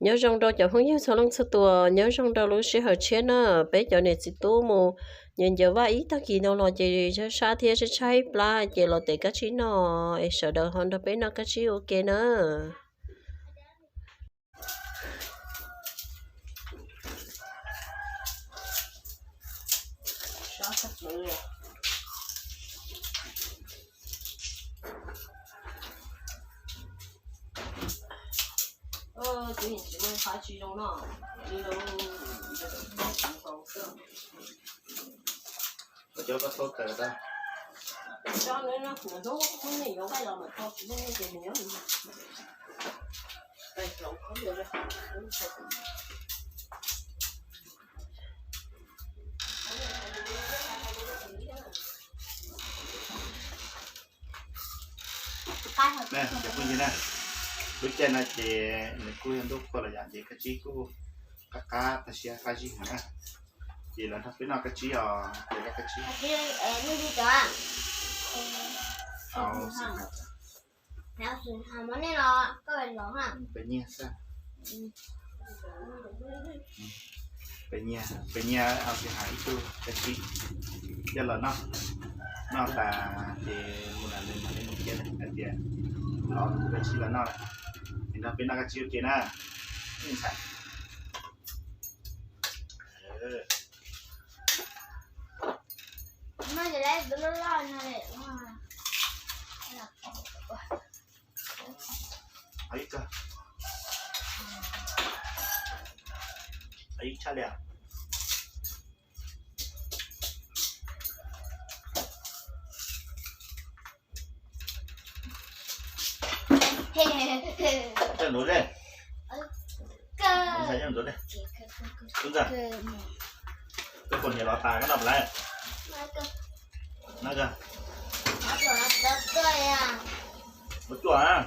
Nyob zoo rau cov phooj ywg txhua leej txhua tus, nyob zoo rau lub sij hawm tshiab na. Peb cov niam txiv tub mus ncaws ncaws vaj ib tag kis no los ces sab sab thiab tshaib tshaib plab ces los tev kab tsib noj es sawv daws ho nrog peb noj kab tsib ua ke na. Cov koj tau tawm tau. Cov phooj ywg na, lub caij no ces nws kuj yog ntuj qhua los yom, ces kab tsib kuj qab qab tag siab qab zib heev na. Ces los nrog peb noj kab tsib os, ces kab tsib. Peb nyiag xwb. Peb nyiag, peb nyiag, peb nyiag ib tug kab tsib coj los noj. Noj tas ces mus nram nws mam li mus qhia hais tias los kab tsib los noj, es nrog peb noj kab tsib ua ke na. Ntxhais. Ib tshaj li. Coj nuv dej. Ntxhais coj nuv dej. Tub ntxawg, koj pom niam los tas koj noj puas lawm? Na koj. Ua cuaj a.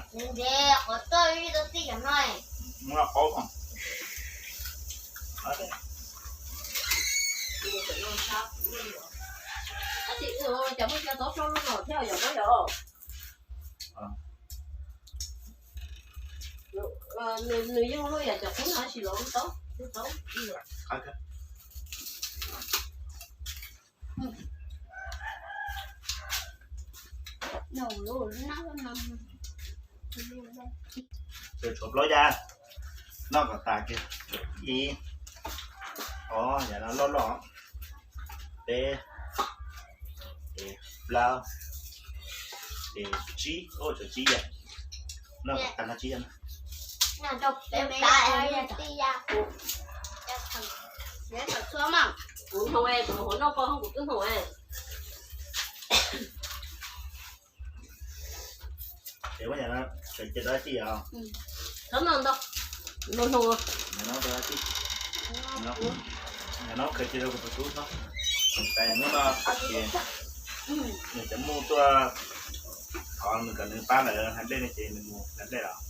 Noj qaub. Cov phooj ywg tau tso lub no thiab yom, yom. Nws yeej muaj yam cov qub no sis los lub taub, lub taub. Tshuav plaub yam, noj kom tas kiag. Ib, ob, yam no loj loj, peb, plaub, tsib, tshuav tsib yam. Noj kom tas no tsib yam. Kuv hnoos, kuv noj koj kuv twb hnoos. Ces muab yam no khaws cia rau dab tsi os? Thov no ntau, no hnoos. Yam no rau dab tsi? Yam no khaws cia rau kuv tus tub no. Tais hnub no ces nws cov muj tuaj thov nws kom nws pab lawv hais nplej no ces nws mus hais nplej los.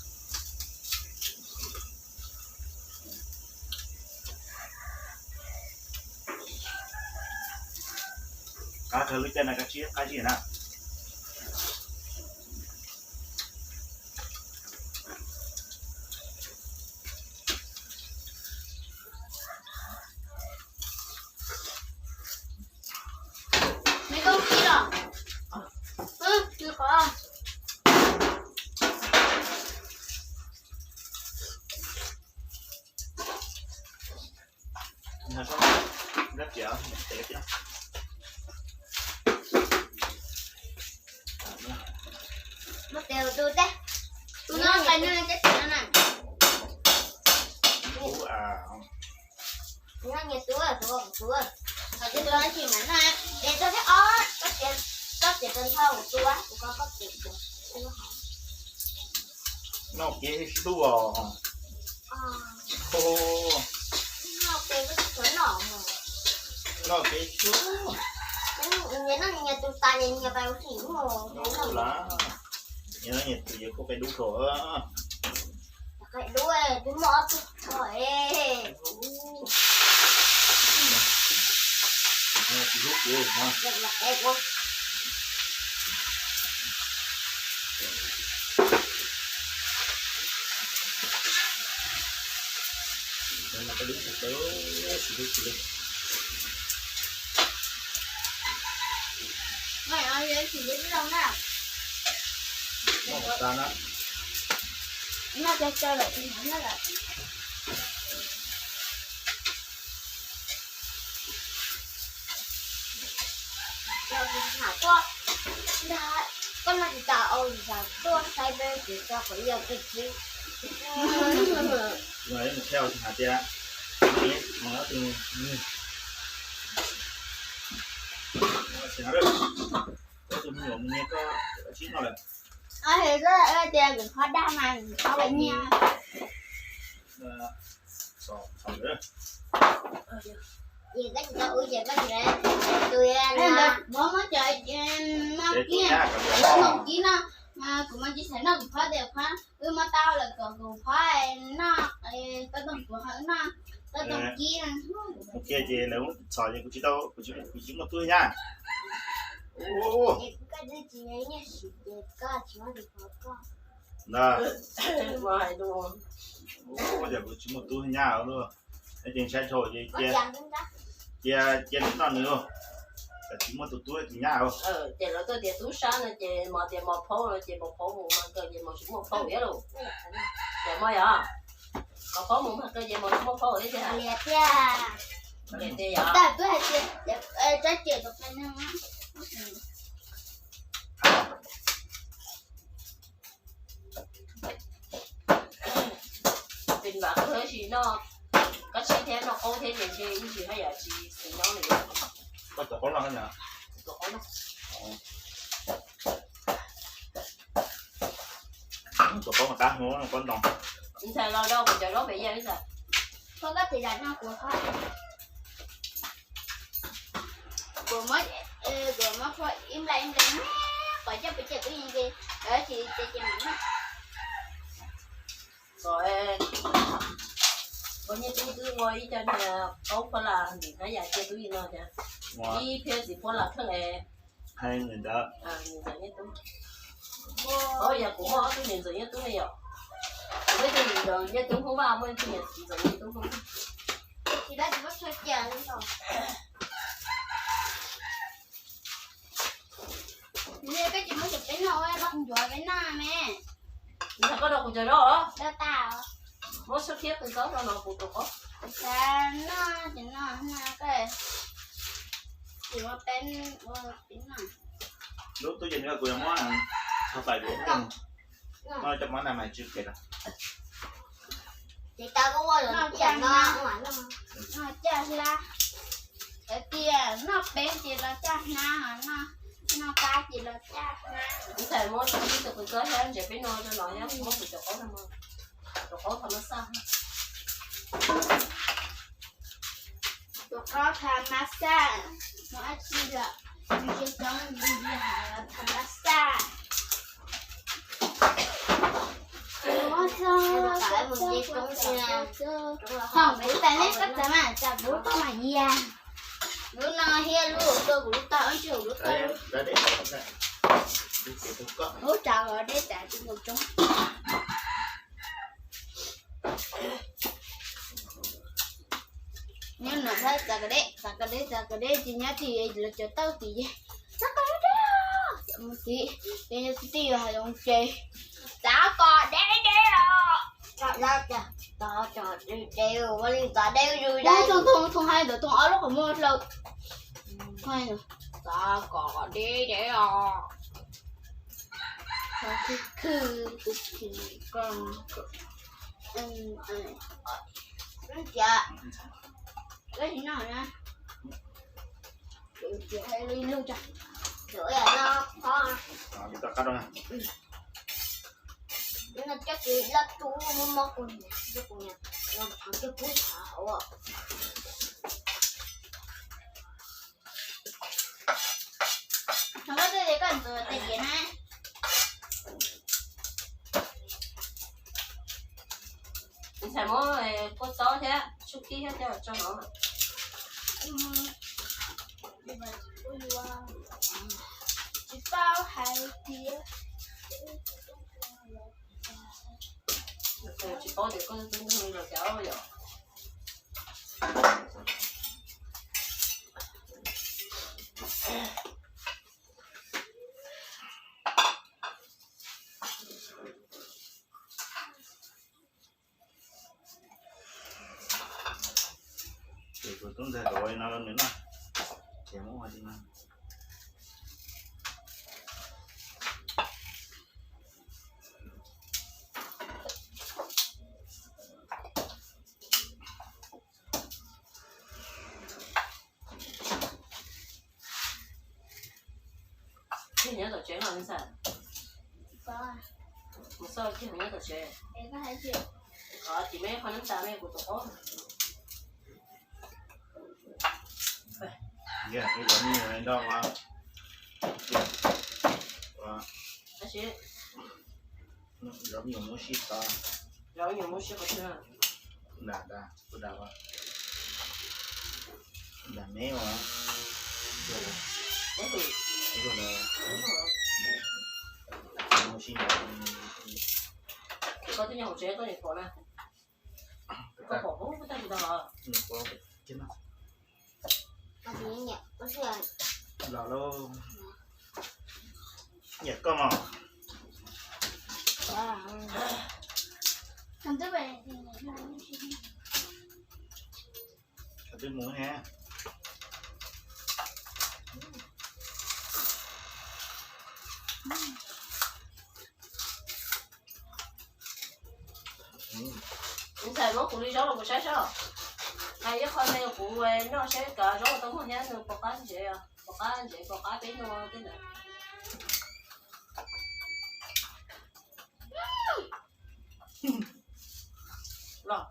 Qab kawg lub caij no kab tsib qab zib na. Muab tes tus teb, tus no qais no teb tes no na. Nyias tus, tus, tus, tus no tsis mam noj, es tau thiab os, koj tias, koj tias tau nthau kuv tus, kuv koj koj tias. Noj kev hlub os. Noj kev hlub. Nyias noj nyias tus tas ces nyias pais ua si mus. Nyias noj nyias tus ces kuj pais dub kho. Pais dub, tus muaj ob tug kho es. Koj noj tsis tas, ua li cas tuaj saib peb ces tso qhov yog peb tsis. Mus tsis hais tias, tus me nyuam mus nyiag koj sib noj lawm. Tias kuv qhov dag mas kuv qhov nyiag. Ces koj tsis tau ua ces koj tsis tus, muab muab cov no kiag, cov no kib no, kuv mas tsis xav noj kuv qhov tias qhov wb muab tau lawm kom kuv qhov noj, koj toog kuv qhov noj, koj toog kib no. Mus kiag ces lawv muab txhom ces kuv tsis tau, kuv tsis muaj tub nyab. Ntag. Ua cas kuv tsis muaj tub nyab lawm. Ces ntshai dhau ces cia, cia, cia nws noj nws, tsis muaj tus tub tus nyab. Ces lawv tuaj tias tub sab no ces mos tias mos phaub no ces mos phaub mus mas kawg ces mos tsis muaj phaub thiab lauj. Ces mos yog, mos phaub mus mas kawg ces mos tsis muaj phaub thiab tiag. Tiag, tiag yog. Pes npam koj tab sis noj kab tsib thiab noj qaub thiab ces ntshe ib ntsis haj yam tsis xis nyob li. Koj tus qaub noj, tus qaub noj. Tus qaub mas qab, qaub ntoo. Ntxhais los rau kuv cov zaub pem yaj ib ntxhais. Koj koj tis zam no kuv qhov, kuv muab, kuv muab phua ib nplai ib nplai, kom coj pem cem tub yees ces, lawv tsis ces ces mam noj. Kom, kom nyiaj tub twb ua ib co niag qaub phuab las ntim hab yam cia tub yees no thiab. Ib phiab txiv phuab las kheej es. Hais ntawd. Ntxawm Nyiaj Tub. Yog kuv muaj ob tug niam ntxawm Nyiaj Tub ne yom. Kuv muaj ib tug niam ntxawm Nyiaj Tub Hmoob Vaj, muaj ib tug niam ntxawm Nyiaj Tub Hmoob. Tsis muab tshua cia li os. Koj tsis muab cov peb noj ua loj ncuav peb noj me. Ntxhais koj rau kuv cov zaub os. Dab tas os. Muab suab thiab qws txob rau no kuv tus qaub. Xav noj ces noj, koj tsis muab peb ua peb noj. Lub tub yees no kuv yuav muab txhov fais kuv noj cov mov na mas tsis phem lawm. Ces tau koj ua los noj caj hnab, noj caj hlab. Hais tias noj peb ces los caj hnab, noj qab ces los caj hnab. Ntxhais muab ib tug qws txob thiab ntses peb noj rau no thiab muab kuv cov qaub no, cov qaub tha mab xaj. Tus qaub tha mab xaj, muaj dab tsi lawm, nws tsis coob, nws yog tha mab xaj. Hom kuv tas neb koj txav mas tas kuv lub tog mas yag. Lub no thiab lub tuaj kuv lub tog, ib tsi kuv lub tog. Lub tsav los deb tas tsis mus coob. Nyob no txav kas deb, txav kas deb, txav kas deb ces nyob tim los cov tawj tim ces txav kas deb, cov mus tim ces nyob tim hais zoo ces txav kas deb deb os. Txav kas deb deb, ua li txav deb zus deb. Thoo thoo hais ntawd thoo ob lub qhov muag hlaws. Txav kas deb deb os. Khwv tus khwv ko. Coj ces lab tub muab mob kuv niam, kuv niam los thov coj kub hauv. Thov koj tej koj ntxuav tes diav na. Ntxhais muab kua txob thiab tshuaj kib thiab coj tso no. Tsis paub hais tias, tsis paub tias koj twb nug los cas yom. Lub ntawd rau no nws noj, ces muab ua li no. Mus xauj kiag nyob tom tsev. Qhov tim me qhov neeb tas me kuv tus qaub. Yog ib cov me nyuam nrog ua, ua, cov me nyuam muab sib tau. Cov me nyuam muab sib qhov twg? Nram, nram, kuv nram, nram me ua, muab sib nram. Koj twb nyob hauv tsev koj niam pom na. Koj pom kuv tag tsis tau los? Los lauj. Nyiam koj mos. Twb mus ne. Ntxhais muab kuv li zaub los kuv saib saib. Hais ib qho me kuv noj saib kav zaub tau muag thiab nws pom qab ntsev, pom qab ntsev pom qab peb noj tej ntawd. Los,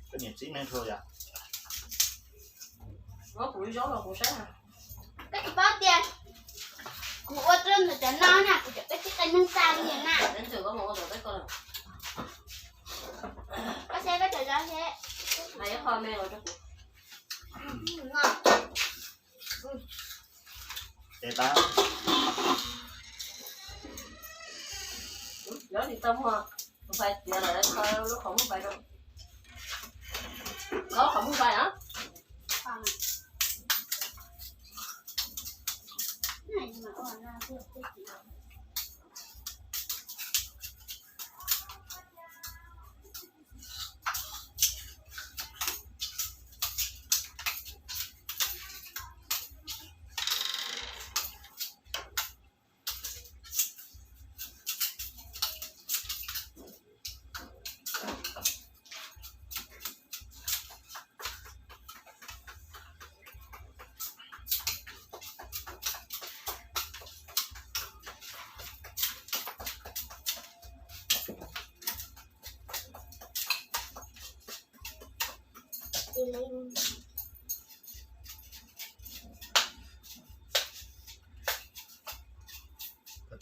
koj niam txib neeg rau yom. Muab kuv li zaub los kuv saib. Koj tsis paub tias kuv ua rau ntawm cov no na, kuv cov peb tib qe neeg tas li na. Koj saib koj cov zaub seb. Hais ib qho me los rau kuv. Ces tab, zaub tsis tau muag, kuv fais tiav lawm, lub qhov muag fais rau, lub qhov muag fais na.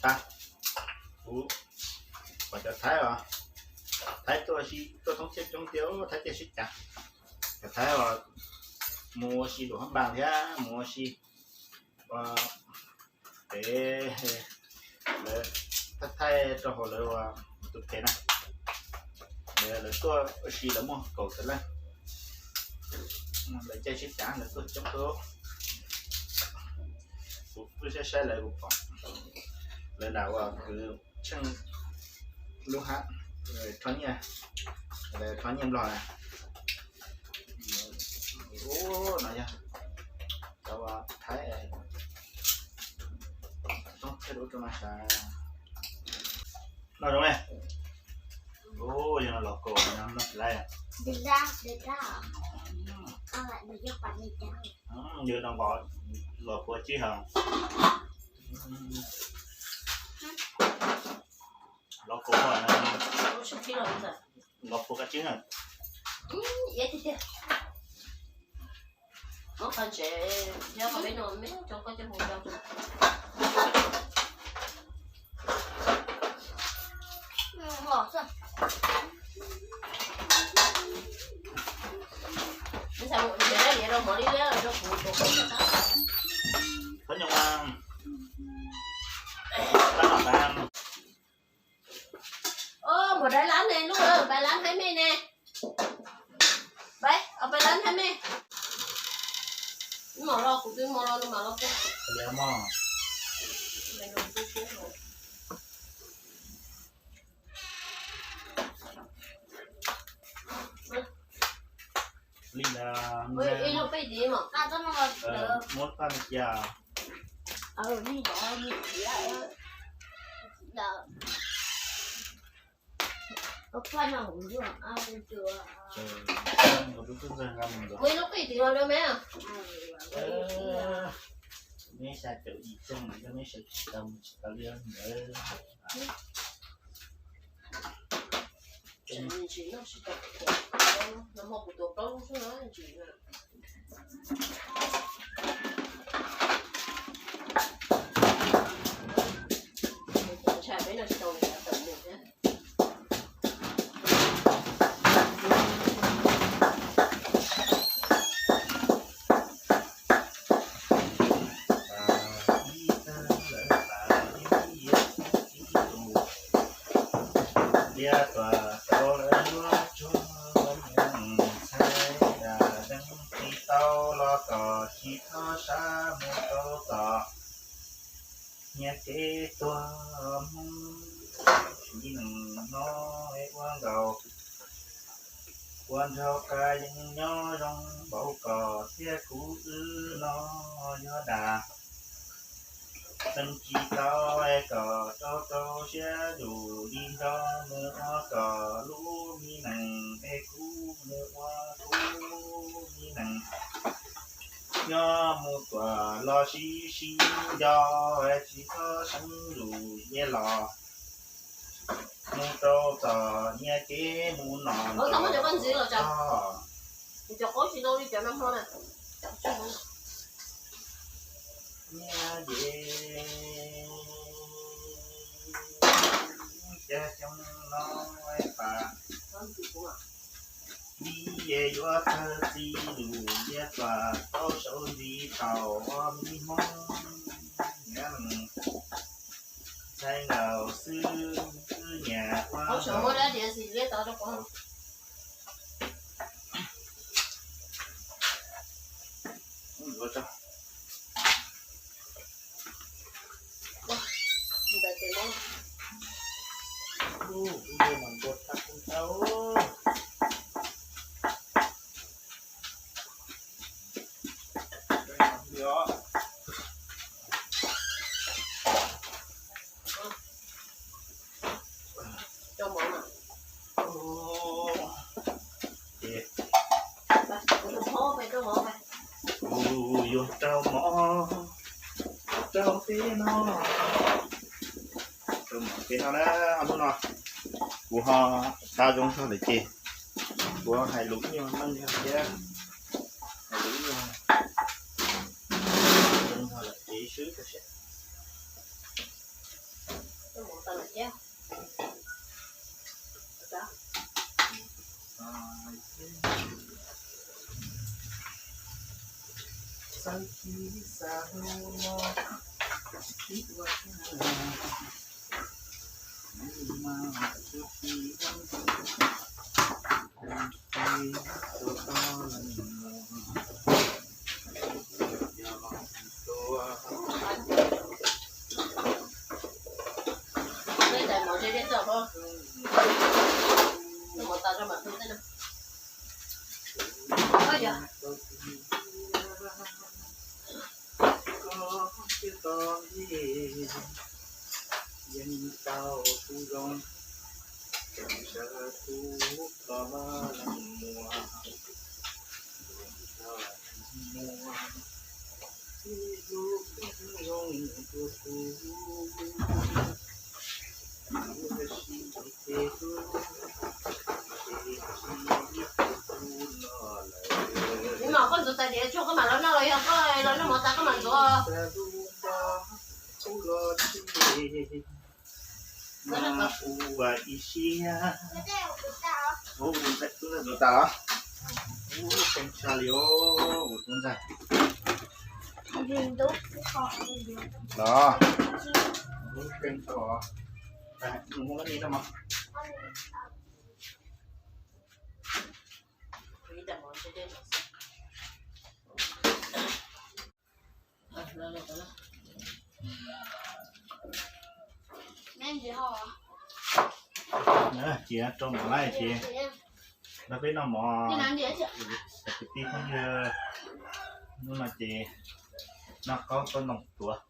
Tag, kuv pom cov Thaib os, Thaib tuaj si tuaj thoob thiab coob tiag, Thaib thiaj sib cav. Cov Thaib os, mus ua si lus hab npas thiab mus ua si ua pem, lawv thaij thaij rau hauv lawv ua tus pem na. Lawv tuaj ua si lawv muaj kaum tawm leej, lawv caij sib cav lawv tuaj coob tuaj. Kuv kuj saib saib lawv kuv pom lawv nram ua kwv tsheej lub hab, rho nyiaj, lawv rho nyiaj Nplog na. Ub, no yog cov Thaib toob thiab lub rau no sav. Noj zoo ne. Ub, yog no los kaum no noj tsis laib. Yog no nqos los puav tsib hos. Los kaum no, los puav kab tsib na. Muab qhov ntsev, yog qhov peb no me cov koj coj mus rau. Khaub nyoos, tab tom tas. Ub, npawg dab lab ne, lub npawg dab lab haib mej ne. Npawg, npawg dab lab haib mej. Mos los kuv twb mos los nws mam los pub. Ib lub peb tiv mas qab txob no lawm. Muab qab no cia. Ua ib lub peb tiv los lawm me. Neb xya caum yim xyoo no yog neb sawv tsis tau mus tsis tau li ntawd. Ib tag lawv tas ib yam tib tus, liab tuam tau lawv yuav tsuag ntxhais das deev tsis tau los kom tsis txhob sab mus rau tom nyias kev tuag Hmoob. Ib neeg no es ua nkaus ua nraug qab yeej nyob zoo npaum koj thiab kuv wb no yog dag. Neeg tsis tau es kom rau rau siab lug li nrog mus ua kom lub mi neeg es kuv mus ua kuv mi neeg. Nyob mus tuam los sib sib nco es tsis txhob seev lus nyiaj los mus rau tom nyias kev mus nom ntxov. Nyiaj ces cas xyoo no pas li es yuav txawg txij lus liab tuam tau sau ntxiv thaum ua mi Hmoob. Ntxhais nkaus xwb wb nyiam ua Ces kuv yuav rau mov rau peb no, rau mov peb no na. Hnub no kuv ho tab zoo zog lawm ces kuv hais lus ib nyuag meej zog thiab, hais lus ib nyuag zoo zog lawm ces swb rau siab. Yeej tau kuv zoo, sawv kuv los leej muag, muag ib lub zoo rua kuv, kuv sib ces kuv, ces tsis ib ces kuv no lawm. Koj ntxuav tais diav tsuag koj mam los noj los yog koj los noj mov tas koj mam ntxuav. Ua ib siab, ua ntxhais tub ntxhais ntxuav tas los? Ua tseeb tshaj li os, ua tub ntxhais. Los, ua tseeb tshaj os. Mus muab koj niam noj mov. Ces rau mov lawm ces Nrog peb noj mov, kwv tij phooj ywg, hnub no ces noj qaub taub ntoo tuav,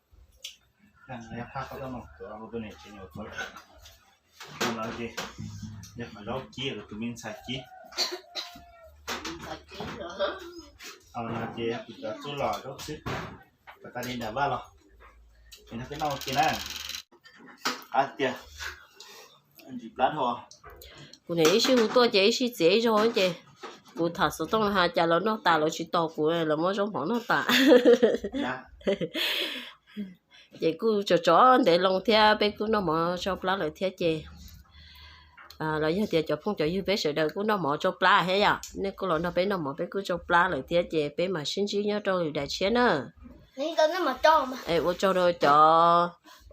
noj qaub taub ntoo tuav, tus niam tsev nyuam tuav. No ces yog qhov zaub kib, tus me ntxhais kib. No ces yog kuv cov txuj lom zaub xwb, kom tas li nram vaj los, ces nrog peb noj ua ke na. Qab tiag, ntsis plab dhau. Kuv niam ib sij hu tuaj ces ib sij txiav ib zaug ces kuv tham xov tooj has cas lawv noj tas lawv tsis tos kuv, lawv muab zaub mov noj tas. Ces kuj tso tso ntev loo thiab peb kuj noj mov tsau plab lawm thiab ces los yog tias cov phooj cov ywg peb sawv daws kuj noj mov tsau plab thiab yom, nej kuj los nrog peb noj mov peb kuj tsau plab lawm thiab ces peb mam sib ntsib nyob rau lwm daim tshiab na. Ua tsaug rau cov,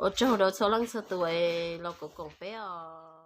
ua tsaug rau txhua leej txhua tus los koom koom peb os.